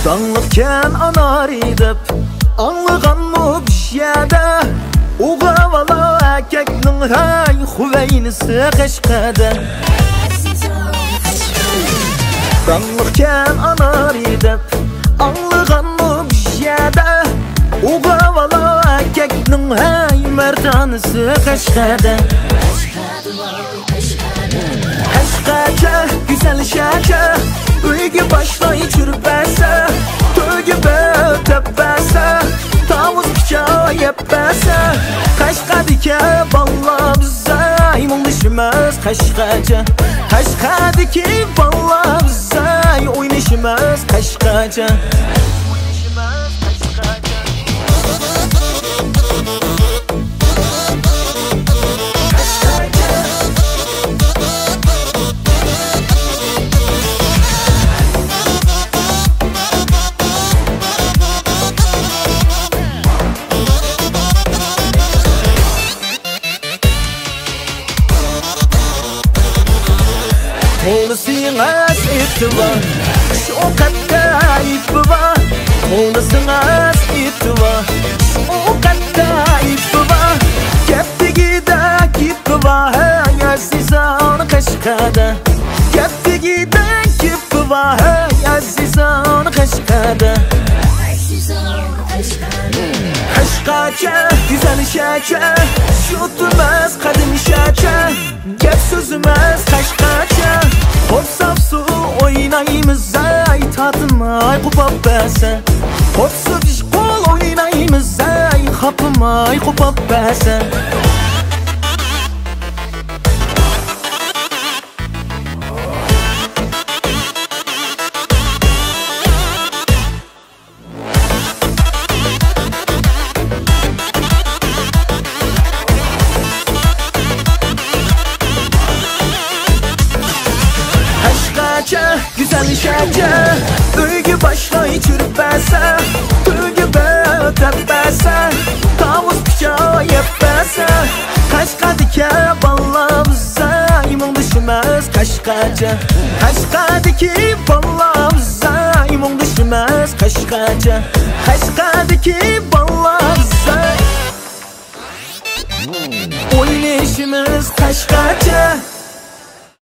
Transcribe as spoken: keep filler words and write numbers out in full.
داڭلىقكەن ئانارى دەپ ئاڭلىغانمۇ بىر يەردە؟ ئوغۇل بالا ئەركەكنىڭ ھەي خۇۋەينىسى قەشقەردە. داڭلىقكەن ئانارى دەپ ئاڭلىغانمۇ بىر يەردە؟ ئوغۇل بالا ئەركەكنىڭ ھەي مەردانىسى قەشقەردە. قەشقەرچە، گۈزەل شەھەرچە، ئۆيگە باشلاي چۈشۈرۈپ بەرسە، تۆگە بۆتەپ بەرسە، تاۋۇز پىچاق يەپ بەرسە، قەشقەردىكى بالىلار بىزەي مۇڭدىشىمىز قەشقەرچە. قەشقەردىكى بالىلار بىزەي ئوينىشىمىز قەشقەرچە. تونۇسىڭىز ئېتىۋا، شۇ قەدەر ئېيىبى بار. تونۇسىڭىز ئېتىۋا، شۇ قەدەر ئېيىبى بار. گەپ تېگىدە گېپى بار، ھەي ئەزىزان قەشقەردە. گەپ تېگىدە گېپى بار، ھەي ئەزىزان قەشقەردە. قەشقەرچە، گۈزەل شەھەرچە، يۇرتىمىز قەدىم شەھەرچە. گەپ سۆزىمىز قەشقەرچە، قورساق سۇ ئوينايمىز، ئەي تارتماي قوپاپ بەرسە. قورساق ئىشقول ئوينايمىز، ئەي خاپىماي قوپاپ بەرسە. قەشقەرچە، گۈزەل شەھەرچە، ئۆيگە باشلاي چۈشۈرۈپ بەرسە، تۆگە بۆتەپ بەرسە، تاۋۇز پىچاق يەپ بەرسە، قەشقەردىكى بالىلار بىزەي مۇڭدىشىمىز قەشقەرچە. قەشقەردىكى بالىلار بىزەي مۇڭدىشىمىز قەشقەرچە. قەشقەردىكى بالىلار بىزەي ئوينىشىمىز قەشقەرچە.